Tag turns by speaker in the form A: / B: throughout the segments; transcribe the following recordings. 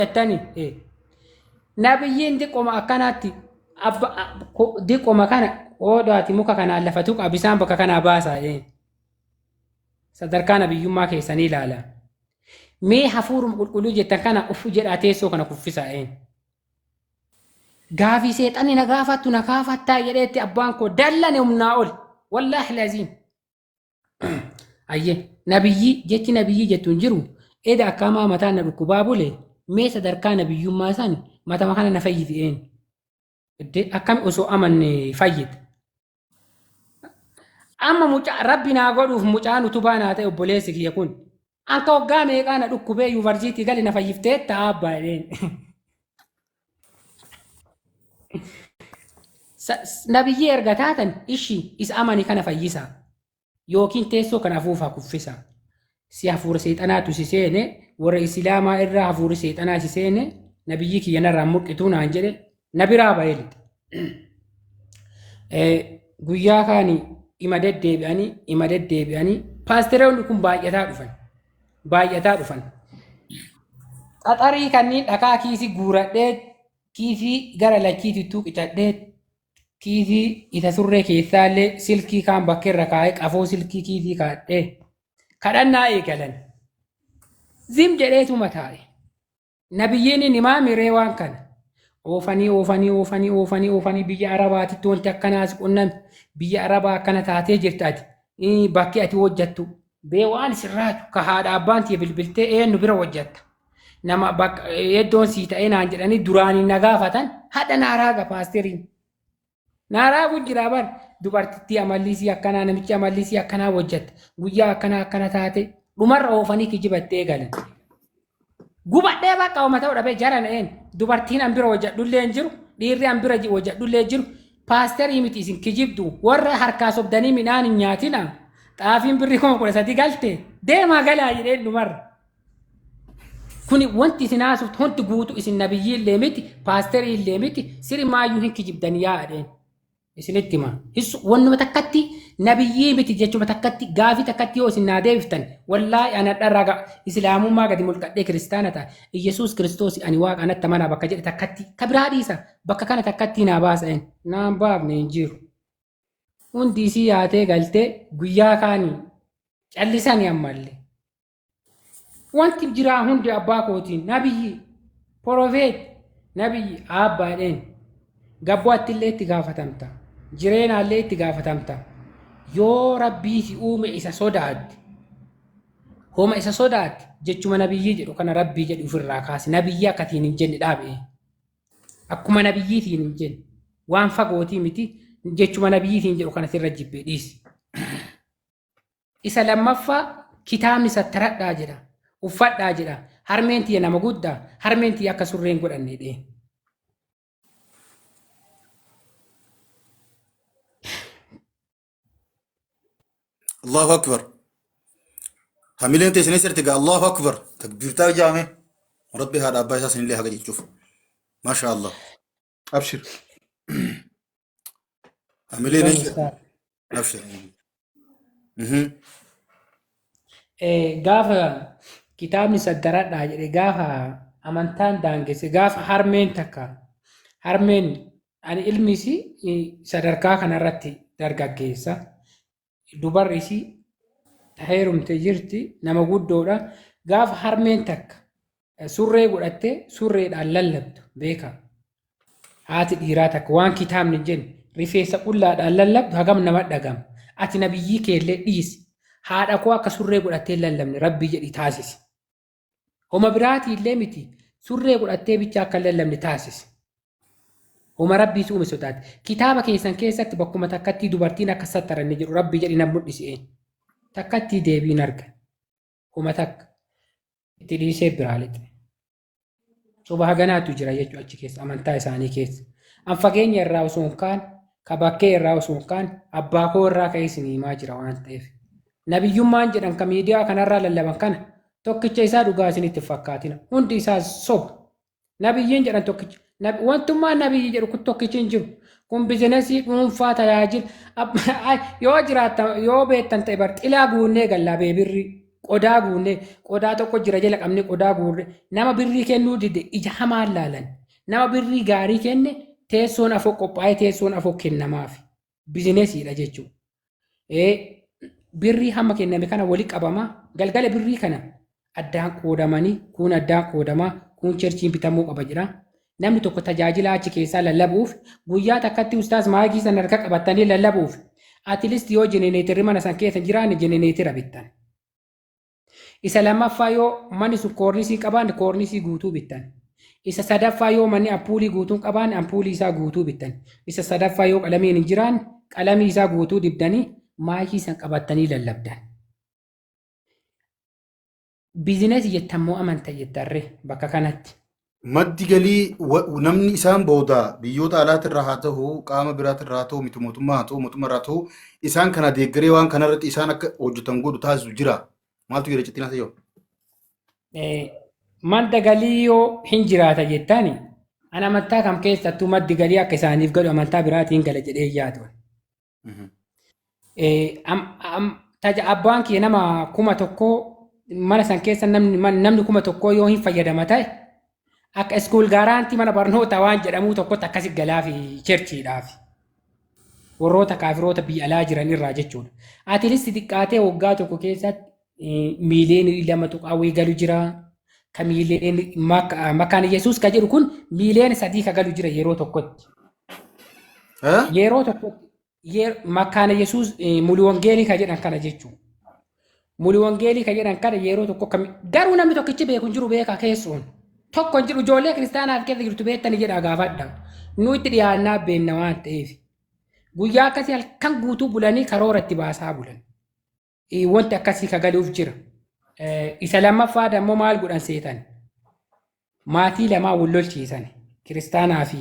A: Jettani nabiyyiin diqoma akkanaatti abba diqoma kana qoodaati muka kanaan lafa tuqa bisaan bakka kanaa baasaa jedheen. Sadarkaa nabiyyummaa keessanii ilaala. Mee hafuuruma qulqulluu jettan kana uf jedhaa teessoo kana kuffisaa jedheen. Gaafii seexanni na gaafattu na gaafattaa jedheetti abbaan koo dallane humnaa ol. Wallaahi laziim. Ayyee nabiyyii jechi nabiyyii jettu hin jiru. Eda akka hamaa mataan na dhukkubaa bule mee sadarkaa nabiyyummaa san matama kana na fayyisi een. Iddee akkami osoo amanne fayyita. Amma mucaa rabbi naa godhuuf mucaan utubaa naa ta'e obboleessi kiyya kun. Anka waggaa meeqaa na dhukkubee yuunivarsiitii gale na fayyiftee ta'a abbaa jedheen. Nabiyyii erga taatan ishi isa amani kana fayyisaa yookiin teessoo kana afuufaa kuffisaa. Si hafuura seexanaatu si seene warra islaamaa irraa hafuurri seexanaa si seene nabiyyii kiyya narraa mulqituu naan jedhe na biraa ba'ee lixe. Guyyaa kaani ima deddeebi'anii ima deddeebi'anii paasteroonni kun baay'ataa dhufan. Baay'ataa dhufan. Xaxarii kanniin dhakaa kiisii guuradhee kiisii gara lachiitittuu qicadhee kiisii isa surree keessaallee silkii kaan bakkeerra kaa'ee qafoo silkii kiisii kaadhee kadhannaa eegalan. Zim jedheetuma taa'e. Nabiyyiin hin himaa miree waan kana. Oofanii oofanii oofanii oofanii oofanii biyya Arabaatitti wanti akkanaa si qunname biyya Arabaa akkana taatee jirta ati bakki ati hojjattu bee waan sirraatu ka haadha abbaan tiyya bilbiltee eenyu bira hojjatta. Nama bakka iddoon sii ta'ee naan jedhanii duraanii na gaafatan hadha naa raaga paasteriin. Naa raagu jira bar dubartittii amalli isii akkanaa namichi amalli isii akkanaa hojjatta guyyaa akkanaa akkana taate dhumarra oofanii kijibattee eegalan. Gubadhee bakka oma ta'u dhabee jara na'een dubartiin an bira hojjadhullee hin jiru dhiirri an bira hojjadhullee hin jiru paasterii miti isin kijibdu warra harkaa sobdanii midhaan hin nyaatina xaafiin birrii 13,000 galte deemaa galaa jedheen dhumarra. Kuni wanti isin haasoftu hundi guutu isin nabiyyii illee miti paasterii illee miti sirimaayyuu hin kijibdan yaadheen. Isinitti hima. Hissu wannuma takkatti nabiyyii miti jechuma takkatti gaafii takkatti yoo isin naa deebiftan wallaahi ana dharraa islaamummaa gadi mulqadhee kiristaana ta'a. Iyyasuus Kiristoos ani waaqa anatti amanaa bakka jedhe takkatti ka biraa dhiisa bakka kana takkatti naa baasa een naan baafne hin jiru. Hundi isii yaatee galtee guyyaa kaanii callisani ammallee. Wanti jiraa hundi abbaa kootiin nabiyyi porofeet nabiyyi aabbaa jedheen gabboo attillee itti gaafatamta jireenaallee itti gaafatamta yoo rabbii si uume isa sodaatte homa isa sodaatte jechuma nabiyyii jedhu kana rabbii jedhu ofirraa kaasi nabiyyii akkatiin hin jenne dhaabe akkuma nabiyyiitiin hin jenne waan fagootii miti jechuma nabiyyiitiin jedhu kana sirra jibbee dhiisi. Isa lammaffaa kitaabni sattaradhaa jedha. Uffadhaa jedha. Harmeen tiyya nama guddaa. Harmeen tiyya akka surree hin godhanne jedhee.
B: Allahu Akbar. Hamileen teessanii sirti gaa Allahu Akbar. Takbiirtaa jaame. Rabbi haadha abbaa isaa sinillee haga jechuuf. Maasha Allah.
C: Abshir.
B: Hamileen eessa? Abshir.
A: Gaafa kitaabni saddaradhaa jedhe gaafa amantaan daangesse gaafa harmeen takka harmeen ani ilmi isii sadarkaa kanarratti dargaggeessa dubarri isii heerumte jirti nama guddoodha gaafa harmeen takka surree godhattee surreedhaan lallabdu beekaa. Haati dhiiraa takka waan kitaabni hin jenne rifeensa qullaadhaan lallabdu hagam nama dhagama. Ati nabiyyii keellee dhiisi. Haadha koo akka surree godhattee hin lallabne rabbii jedhi taasisi. Homa biraatii illee miti surree godhattee bicha akka hin lallabne taasisi. Homa rabbii si uume sodaate. Kitaaba keessan keessatti bakkuma takkattii dubartiin akka sattaranne jedhu rabbii jedhi nan mul'isi een. Takkattii deebiin arga. Homa takka. Itti dhiisee biraa lixe. Soba haganaatu jira jechuudha achi keessa amantaa isaanii keessa. An fageenya irraa osoo hin kaan, ka bakkee irraa osoo hin kaan, abbaa koo irraa ka'ee isin himaa jira waan ta'eef. Nabiyyummaan jedhan ka miidiyaa kanarraa lallaban kana tokkicha isaa dhugaa isinitti hin fakkaatina. Hundi isaa soba. Nabiyyiin jedhan tokkicha. Wantummaan nabiyyi jedhu kun tokkichi hin jiru. Kun bizinesii dhuunfaa tajaajila. Yoo jiraattan yoo beektan ta'e bar xilaa guunnee gallaa beebirrii. Qodaa guunnee qodaa tokko jira jala qabnee qodaa guurre nama birrii kennuu dide ija hamaan laalan. Nama birrii gaarii kenne teessoon afoo qophaa'ee teessoon afoo kennamaaf. Bizinesiidha jechuudha. Birrii hamma kenname kana wali qabama. Galgala birrii kana addaan qoodamanii kun addaan qoodamaa kun cherchiin bitamuu qaba jedha. Namni tokko tajaajila achi keessaa lallabuuf guyyaa takkatti ustaas maayikii sana harka qabatanii lallabuuf at least yoo jenereetirri mana san keessa hin jiraanne jenereetira bittan. Isa lammaffaa yoo manni sun koornisii qabaanne koornisii guutuu bittan. Isa sadaffaa yoo manni ampuulii guutuu hin qabaanne ampuulii isaa guutuu bittan. Isa sadaffaa yoo qalamiin hin jiraanne qalamii isaa guutuu dibdanii maayikii san qabattanii lallabdan. Biizinesii jettan moo amanta jettarree bakka kanatti.
B: Maddi galii namni isaan booda biyyoota alaatirraa haa ta'u, qaama biraatirraa haa ta'u, miti mootummaa haa ta'u, mootummaarraa haa ta'u, isaan kana deeggaree waan kanarratti isaan akka hojjetan godhu taasisu jira. Maaltu jira cittiin haasa'u?
A: Madda galii yoo hin jiraata jettani, an amantaa kam keessattuu maddi galii akka isaaniif galu amantaa biraatiin gala jedhee yaadu. Abbaan kee nama 1000 mana san keessa namni 1000 yoo hin fayyadama ta'e akka school guarantee mana barnootaa waan jedhamuu tokkotti akkasi galaa fi cherchiidhaaf. Warroota kaafiroota biyya alaa jiran irraa jechuudha. At least xiqqaatee waggaa tokko keessatti miiliyoonii 2 tuqaa wayii galu jira. Ka miiliyoonii makaan Yesuus ka jedhu kun miiliyoona 3 ka galu jira yeroo tokkotti. Yeroo tokkotti makaana Yesuus muli wangeelii ka jedhan kana jechuudha. Muli wangeelii ka jedhan kana yeroo tokko garuu namni tokkichi beeku hin jiru beekaa keessoon. Tokko hin jiru ijoollee kiristaanaaf keessa jirtu beektanii jedhaa gaafadha. Nu itti dhiyaannaa beenna waan ta'eef. Guyyaa akkasii halkan guutuu bulanii karoora itti baasaa bulan. Wanti akkasii ka galuuf jira. Isa lammaffaa dammoo maal godhan seetan? Maatii lamaa wal lolchiisan. Kiristaanaa fi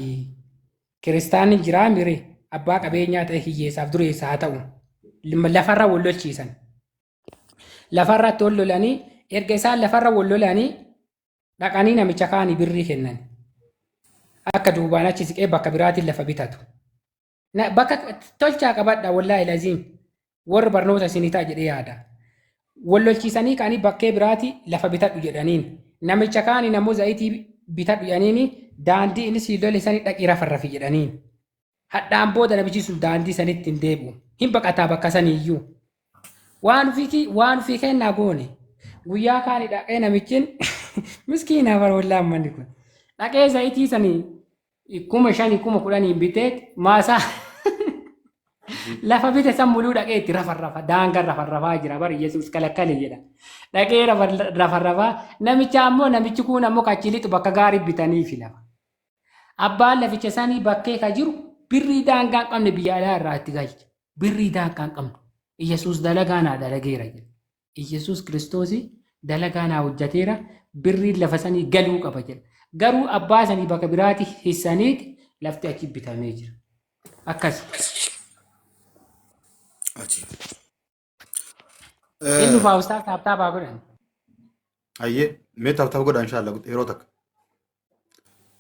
A: kiristaanni jiraa mire abbaa qabeenyaa ta'e hiyyeessaaf dureessa haa ta'u. Lafarra wal lolchiisan. Lafarratti wal lolanii erga isaan lafarra wal lolanii dhaqanii namicha kaanii birrii kennan. Akka duubaan achi siqee bakka biraatiin lafa bitatu. Bakka tolchaa qabadha wallaahi laziim warri barnoota isinii ta'a jedhee yaada. Wal lolchiisanii ka'anii bakkee biraati lafa bitadhu jedhaniin. Namicha kaaniin ammoo zayitii bitadhu jedhaniini daandii inni sii lole sanii dhaqii rafarrafi jedhaniin. Hadhaan booda namichi sun daandii sanitti hin deebi'u. Hin baqataa bakka saniiyyuu. Waan ofii kennaa goone. Guyyaa kaani dhaqee namichi miskiinaa bara wallaahi manni kun. Dhaqee zayitii sanii 5,000 10,000 bitee maasaa lafa bite san muluu dhaqee itti rafarrafa daangaa rafarrafaa jira bara Yesuus kalakkale jedha. Dhaqee rafarrafaa namicha ammoo namichi kun ammoo kachi lixu bakka gaarii bitanii fi lafa. Abbaan laficha sanii bakkee ka jiru birrii daangaa hin qabne biyya alaa irraa itti galche. Birrii daangaa hin qabne. Yesuus dalagaa naa dalageera jedha. Yesuus Kiristoos dalagaa naa hojjateera birriin lafa sanii galuu qaba jedha. Garuu abbaa sanii bakka biraatti hissaniiti lafti achi bitamee jira. Akkas.
B: Achi.
A: Inni dhufaa ustaas tap tap haa godhan.
B: Hayyee mee tap tap godha inshallah yeroo takka.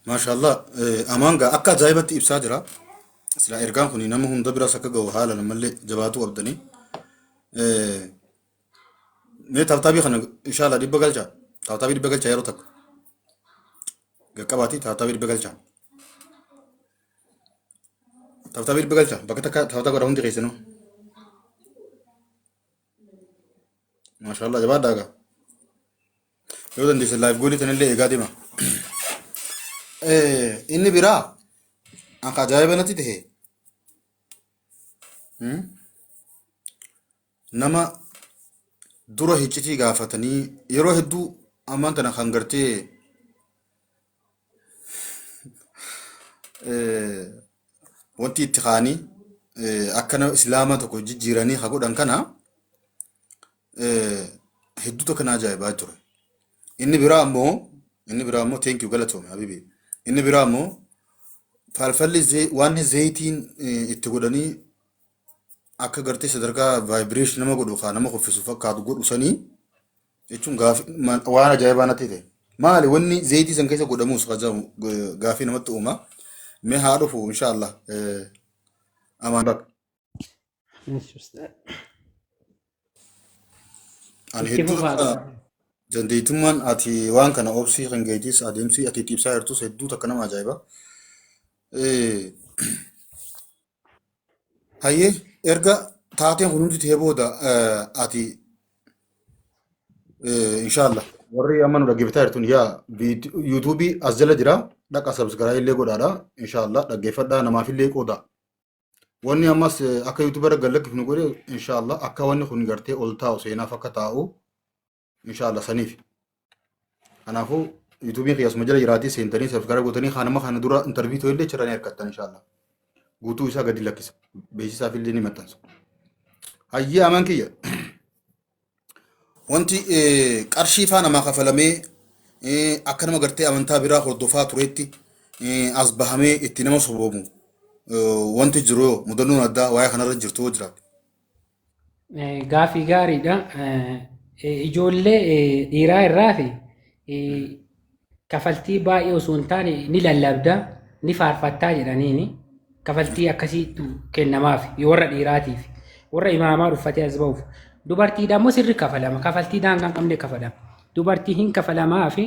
B: Maashaallah amaan gaa akka ajaa'ibatti ibsaa jira. Silaa ergaan kun nama hunda biras akka ga'u haala namallee jabaatuu qabdanii. Mee tap tapii kana inshallah 100 galcha. Tap tapii 100 galcha yeroo takka. Gaqqabaati tap tapii 100 galcha. Tap tapii 100 galcha bakka takka tap tap godha hundi keessanuu. Maashaallah jabaadhaa gaa. Yoo dandeessan live goolii tanallee eegaa deema. Inni biraa akka ajaa'iba natti ta'e nama dura hiccitii gaafatanii yeroo hedduu ammaan tana kan gartee wanti itti kaanii akka nama islaama tokko jijjiiranii haa godhan kana hedduu tokko na ajaa'ibaa ture. Inni biraa ammoo thank you galatoome habibi. Inni biraa ammoo falfalli waan zayitiin itti godhanii akka gartee sadarkaa vibration nama godhu kaa nama kuffisu fakkaatu godhu sanii jechuun gaafii waan ajaa'ibaa natti ta'e. Maali wanni zayitii san keessa godhamus kajamu gaafii namatti uuma. Mee haa dhufu inshallah. Amaan bakka. Ani
A: Itti
B: hedduu
A: fufaa
B: takka
A: gaafadha.
B: dandeettummaan ati waan kana obsii kan geetis adeemsi ati itti ibsaa jirtus hedduu takka nama ajaa'iba. Hayyee, erga taateen kun hundi ta'ee booda ati inshaallah warri amma nu dhaggeeffataa jirtun yaa yuutuubii as jala jira, dhaqa subscribe illee godhaadha, inshaallah dhaggeeffadhaa, namaaf illee qooda. Wanni ammas akka yuutuubii irra gad lakkifnu godhe inshaallah akka wanni kun gartee ol taa'u, seenaaf akka taa'u inshaallah saniif. Kanaafuu yuutuubiin kiyya asuma jala jiraatii seentanii subscribe gootanii kanama kana dura interview ta'e illee achirraa ni argattan inshaallah. Guutuu isaa gadi lakkisa. Beeksisaaf illee ni maxxansa. Hayyee, aman kiyya. Wanti qarshii faa namaa kafalamee akka nama gartee amantaa biraa hordofaa turetti as bahamee itti nama soboomu wanti jiru yoo mudannoon addaa waa'ee kanarra jirtu yoo jiraate.
A: Gaaffii gaariidha. Ijoollee dhiiraa irraa fi kafaltii baay'ee osoo hin taane ni lallabda, ni faarfattaa jedhaniini kafaltii akkasiitu kennamaaf warra dhiiraatiif, warra imaamaa uffatee as ba'uuf. Dubartiidha immoo sirri kafalama, kafaltii daangaa hin qabne kafalama. Dubartii hin kafalamaa fi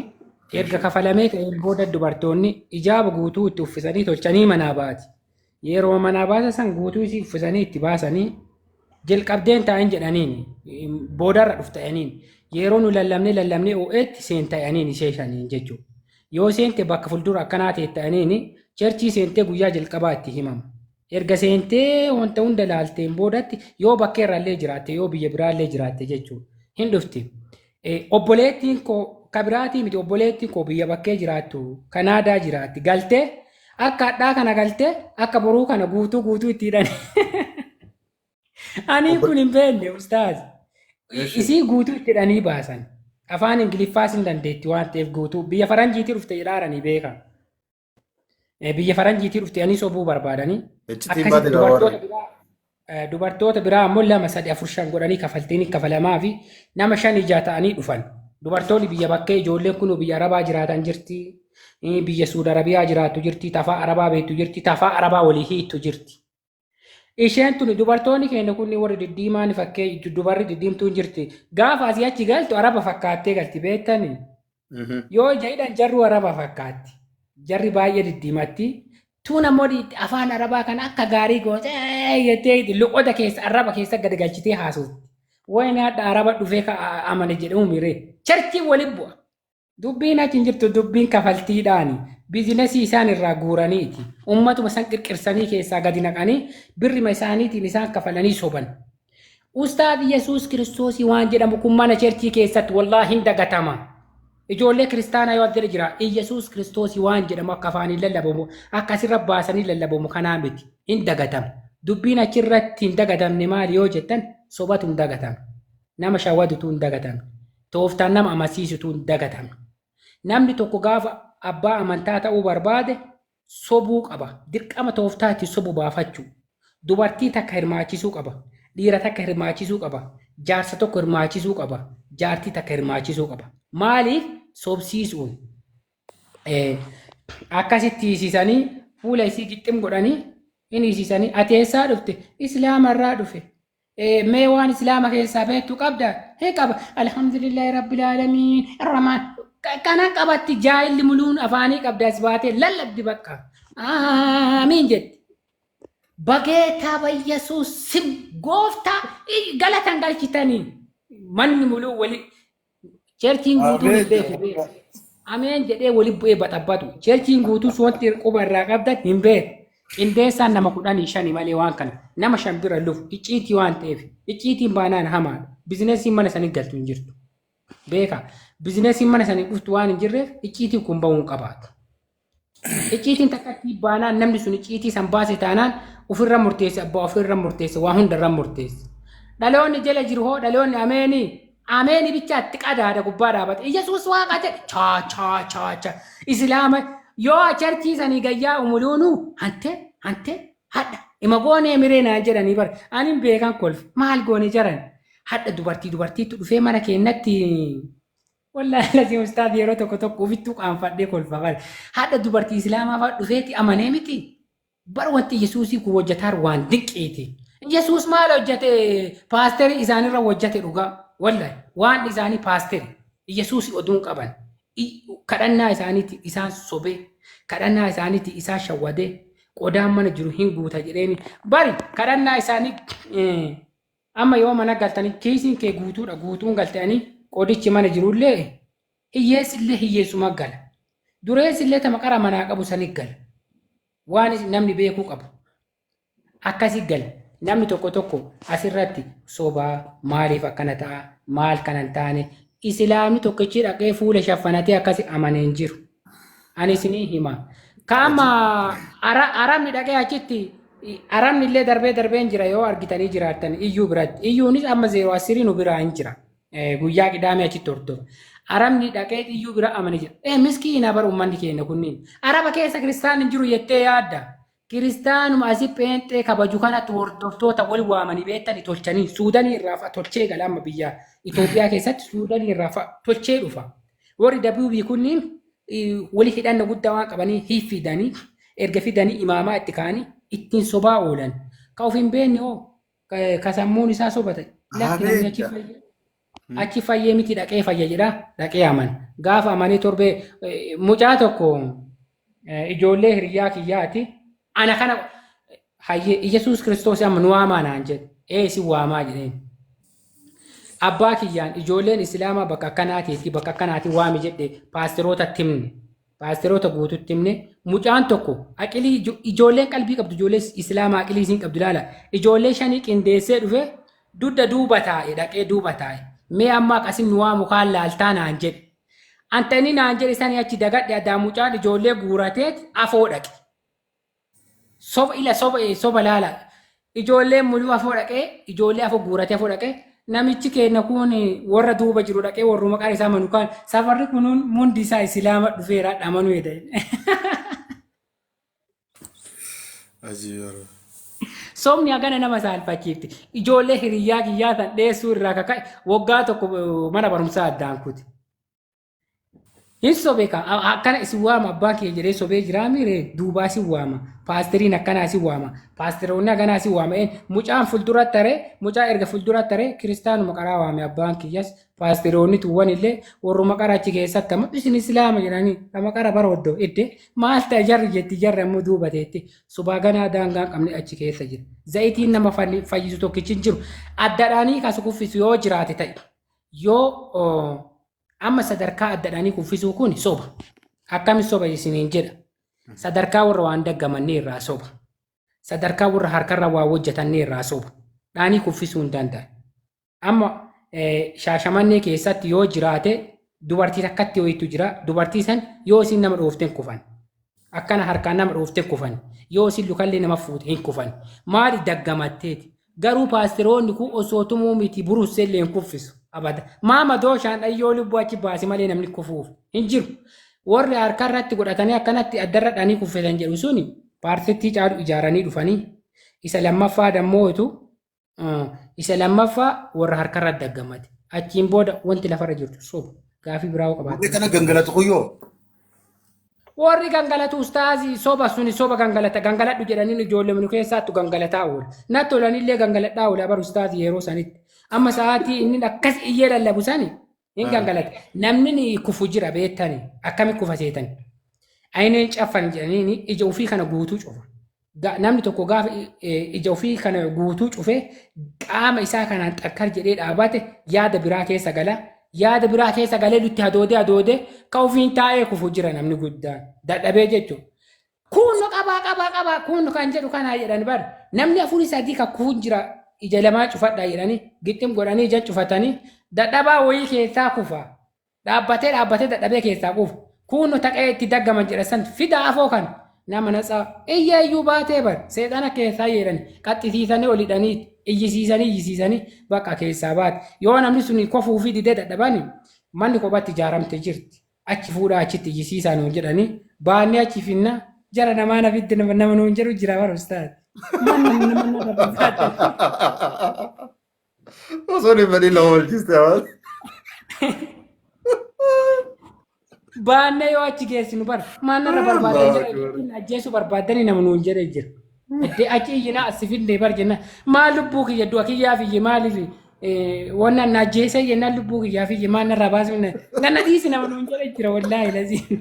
A: erga kafalamee ka'een booda dubartoonni ijaaba guutuu itti uffisanii tolchanii manaa baati. Yeroo manaa baasa san guutuu isii uffisanii itti baasanii jalqabdeen taa'in jedhaniin, boodarra dhufta'aniin yeroo nu lallabnee lallabnee oo'eetti seenta'aniin ishee shaniin jechuudha. Yoo seente bakka fuuldura akkanaa ta'e ta'aniin church seentee guyyaa jalqabaa itti himama. Erga seentee wanta hunda laalteen boodatti yoo bakka irraallee jiraatte, yoo biyya biraallee jiraatte jechuudha. Hin dhufti. Obboleettiin koo kabiraatii miti, obboleettiin koo biyya bakkee jiraattu, Kanaadaa jiraatti, galtee akka hadhaa kana galtee akka boruu kana guutuu guutuu itti hidhan. Ani kun hin beekne, ustaaz. Isii guutuu itti hidhanii baasan. Afaan Ingiliffaas hin dandeetti waan ta'eef guutuu biyya faranjiitii dhufte jedhaaranii beeka. Biyya faranjiitii dhufte ani sobuu barbaadanii.
B: Iccitiin baate
A: Akkasitti
B: gaa
A: dubartoota
B: warri.
A: biraa dubartoota biraa ammoo lama, sadi, afur, shan godhanii kafaltiin kafalamaa fi nama shan ijaa ta'anii dhufan. Dubartoonni biyya bakkee ijoolleen kun biyya Arabaa jiraatan jirti. Biyya Suud Arabiyaa jiraattu jirti. Tafaa Arabaa beektu jirti. Tafaa Arabaa walii hiittu jirti. Isheen tuni dubartoonni keenya kun warri diddiimaan fakkee dubarri diddiimtuun jirti. Gaafa asii achi galtu Araba fakkaattee galti, beektanii. Yoo ija hidhan jarru Araba fakkaatti. Jarri baay'ee diddiimatti. Tuun ammoo afaan Arabaa kana akka gaarii gootee jettee loqoda keessa arraba keessa gadi galchitee haasofti. Wayini hadha Araba dhufee ka amane jedhamu miree. Churchiin waliin bu'a. Dubbiin achi hin jirtu, dubbiin kafaltiidhaani. Business isaan irraa guuraniiti. Ummatuma san qirqirsanii keessaa gadi naqanii birrima isaaniitiin isaan kafalanii soban. Ustaad Yesuus Kiristoosii waan jedhamu kun mana church keessatti wallaahi hin dagatama. Ijoollee kiristaanaa yoo as jedhe jira, Yesuus Kiristoosii waan jedhamu akka afaaniin lallabamu, akka asirra baasanii lallabamu kanaa miti. Hin dagatama. Dubbiin achirratti hin dagatamne maali yoo jettan, sobatu hin dagatama. Nama shawadutu hin dagatamne. Tooftaan nama amansiisutu hin dagatamne. Namni tokko gaafa abbaa amantaa ta'uu barbaade sobuu qaba. Dirqama tooftaa itti sobu baafachuu. Dubartii takka hirmaachisuu qaba. Dhiira takka hirmaachisuu qaba. Jaarsa tokko hirmaachisuu qaba. Jaartii takka hirmaachisuu qaba. Maaliif sobsiisuun? Akkasitti hiisisanii fuula isii gixxim godhanii hin hiisisanii, ati eessaa dhufte? Islaamarraa dhufe. Mee waan islaama keessaa beektu qabda? Hin qaba. Alhamdulillahi rabbil aalamiin. Irramaan. Kana qabatti jaahilli muluun afaanii qabda, as baatee lallabdi bakka. Aamiin jetti. Bageetaa bayyasuus sim gooftaa galatan galchitanii manni muluu wali churchiin guutuun hin beeku beeku. Ameen jedhee wali bu'ee baxabbatu. Churchiin guutuu wanti quba irraa qabdan hin beeku. Qindeessaan nama 15 malee waan kana nama shan bira lufu icciitii waan ta'eef, icciitiin baanaan hamaadha. Businessiin mana sanii galtu hin jirtu. Beeka, businessiin mana sanii dhuftu waan hin jirreef icciitiin kun bahuu hin qabaatu. Icciitiin takka baanaan namni sun icciitii san baase taanaan ofirra murteesse, abbaa ofirra murteesse, waa hundarra murteesse. Dhaloonni jala jiru hoo, dhaloonni ameenii ameeni bichaatti qadaada gubbaa dhaabate. Iyyasuus waaqa jedhe, chaa chaa chaa chaa. Islaama yoo church sanii gayyaa umuluunu hante hante hadha ima goonee miree naan jedhanii bara ani beekan kolfe, maal goone jaran, hadha dubartii dubartiitu dhufee mana keenyatti. Wallaahi lazii ustaad, yeroo tokko tokko ofittuu qaanfadhee kolfa bara. Hadha dubartii islaamaa fa'a dhufeeti amanee miti. Bar wanti Yesuusii kun hojjetaan waan dinqiiti. Yesuus maal hojjete? Paasterii isaanirra hojjete dhugaa. Wallahi waan isaanii paasteri Yesuus oduun qaban kadhannaa isaaniitti isaan sobee, kadhannaa isaaniitti isaan shawwadee, qodaan mana jiru hin guuta jedheeni. Bari kadhannaa isaanii amma yoo mana galtanii kiisiin kee guutuudha, guutuun galtanii qodichi mana jirullee hiyyeessillee hiyyeessuma gala. Dureessillee tama qara manaa qabu sani gala. Waan namni beekuu qabu. Akkasi gala. Namni tokko tokko asirratti sobaa maaliif akkana ta'a, maal kana hin taane, Islaamni tokkichi dhaqee fuula shaffanatee akkasi amanee hin jiru. Ani isinii hima. Kaama arabni dhaqee achitti arabni illee darbee darbee hin jira yoo argitanii jiraattan iyyuu biratti. Iyyuunis amma 0 10 nu biraa hin jira. Guyyaa qidaamee achitti hordofa. Arabni dhaqee iyyuu bira amane jira. Miskiina bar uummanni keenya kunniin. Araba keessa kiristaan hin jiru jettee yaadda. Kiristaanuma asii pheenxee kabaju kanatti hordoftoota wal waamanii beektanii tolchanii Suudanii irraa fa'a tolchee gala, amma biyya Itoophiyaa keessatti Suudanii irraa fa'a tolchee dhufa. Warri WB kunniin wali hidhanna guddaa waan qabanii hin fidanii, erga fidanii imaamaa itti ka'anii ittiin sobaa oolan. Ka of hin beekne hoo, ka sammuun isaa soba ta'e, lakki namni achi fayyee achi fayyee miti, dhaqee fayya jedha, dhaqee aman. Gaafa amanee torbee mucaa tokko ijoollee hiriyaa kiyyaati. Ana kana hayyee Iyesuus Kiristoos amma nu waamaa naan jedhe. Ee, isin waamaa jedheen. Abbaa kiyyaan ijoolleen Islaamaa bakka akkanaatii fi bakka akkanaatii waami jedhe, paasteroota himne. Paasteroota guututti himne. Mucaan tokko aqilii ijoolleen qalbii qabdu, ijoollee Islaamaa aqilii isiin qabdu ilaala. Ijoollee shanii qindeessee dhufe, dugda duuba taa'e, dhaqee duuba taa'e. Mee amma akkasin nu waamu kaan laaltaa naan jedhe. Anta inni naan jedhe sanii achi dagadhe, addaa mucaan ijoollee guurateet afoo dhaqe. Soba ila soba, soba laala. Ijoolleen muluu afoo dhaqee, ijoollee afoo guuratee afoo dhaqee, namichi keenya kun warra duuba jiru dhaqee warruma maqaan isaa manu kaan safarri kunuun hundi isaa Islaama dhufeera dhamanuu jedhe.
B: Ajiiba.
A: Sobni hagana nama saalfachiifti. Ijoollee hiriyyaa kiyyaa tan dheessuu irraa kaka'e waggaa tokko mana barumsaa addaan kuti. Hin sobe ka akkana isin waama abbaan kiyya jedhee sobee jiraa miire, duubaa isin waama. Paasteriin akkanaa isin waama. Paasteroonni akkanaa isin waama. Mucaan fuuldura taree, mucaa erga fuuldura taree kiristaanuma qaraa waame abbaan kiyyas, paasteroonni tuwwan illee warruma qara achi keessatti ammoo isin Islaama jedhanii nama qara bara oddoo idde maal ta'e jarri jetti, jarri ammoo duuba teetti sobaa ganaa daangaa hin qabne achi keessa jira. Zayitiin nama fayyisu tokkichi hin jiru. Addadhaanii kasu kuffisu yoo jiraate ta'e yoo amma sadarkaa addadhaanii kuffisuu kun soba. Akkami soba isiniin jedha. Sadarkaa warra waan daggamanne irraa soba. Sadarkaa warra harkarra waa hojjetanne irraa soba. Dhaanii kuffisuu hin danda'an. Amma Shaashamannee keessatti yoo jiraate dubartii takkatti wayitu jira. Dubartii san yoo isin nama dhoofte hin kufan. Akkana harkaan nama dhoofte hin kufan. Yoo isin lukallee nama fuute hin kufan. Maali daggamatteeti. Garuu paasteroonni kun osoo tumuu miti burusseellee hin kuffisu. Abada. Maama dooshaan dhayyoo lubbuu achi baase malee namni kufuuf hin jiru. Warri harka irratti godhatanii akkanatti addarra dhanii kuffisan jedhu suni paartittii caalu ijaaranii dhufanii, isa lammaffaa dammootu isa lammaffaa warra harkarra daggamate. Achiin booda wanti lafarra jirtu soba. Gaafii biraa yoo
B: Warri
A: qabaatan.
B: kana gangalatu kuyyoo.
A: Warri gangalatu ustaazii soba suni soba, gangalata gangaladhu jedhanii ijoollee nu keessaattu gangalataa oola. Natti tolanillee gangaladhaa oola bar ustaazii yeroo sanitti. Amma sa'aatii inni akkas iyyee lallabu sani hin gangalata. Namni ni kufu jira beektani, akkami kufa seetani. Ayineen caffan jedhanii ija ofii kana guutuu cufa. Namni tokko gaafa ija ofii kana guutuu cufee qaama isaa kanaan xakkar jedhee dhaabate yaada biraa keessa gala. Yaada biraa keessa galee lutti hadoodee hadoodee ka ofiin taa'ee kufu jira namni guddaan dadhabee jechuudha. Kun qabaa qabaa qabaa kun kan jedhu kanaa jedhan bar namni afurii sadii kan kufu jira, ija lamaa cufadhaa jedhanii gixxim godhanii ija cufatanii dadhabaa wayii keessaa kufa. Dhaabbatee dhaabbatee dadhabee keessaa kufa. Kun taqee itti daggaman jedha san fida afoo kan nama natsaa iyya iyyuu baatee bar seexana keessaa jedhani qaxxisiisanii ol hidhanii iyyisiisanii iyyisiisanii bakka keessaa baate. Yoo namni sun kofuu fi didee dadhabani manni kophatti ijaaramte jirti. Achi fuudhaa achitti iyyisiisaa nuun jedhanii baannee achi finna, jara namaa na fidde nama nuun jedhu jira bara ustaad. Manni nama nama barbaadde.
B: Osoo hin badin lama walchiste hawaasa.
A: Baannee yoo achi geessinu bara maannarra barbaadan
B: Allahu
A: jira
B: Akbar.
A: ittiin ajjeesuu barbaadanii nama nuun jedhe jira. Iddee achi iyyinaa as fidnee bar jenna maal lubbuu kiyya du'a kiyyaaf iyye maaliif Wannan na ajjeesee jennaan lubbuu kiyyaa fi maal narraa baasuu ganna dhiisi nama nuun jedhe jira wallaahi lazii.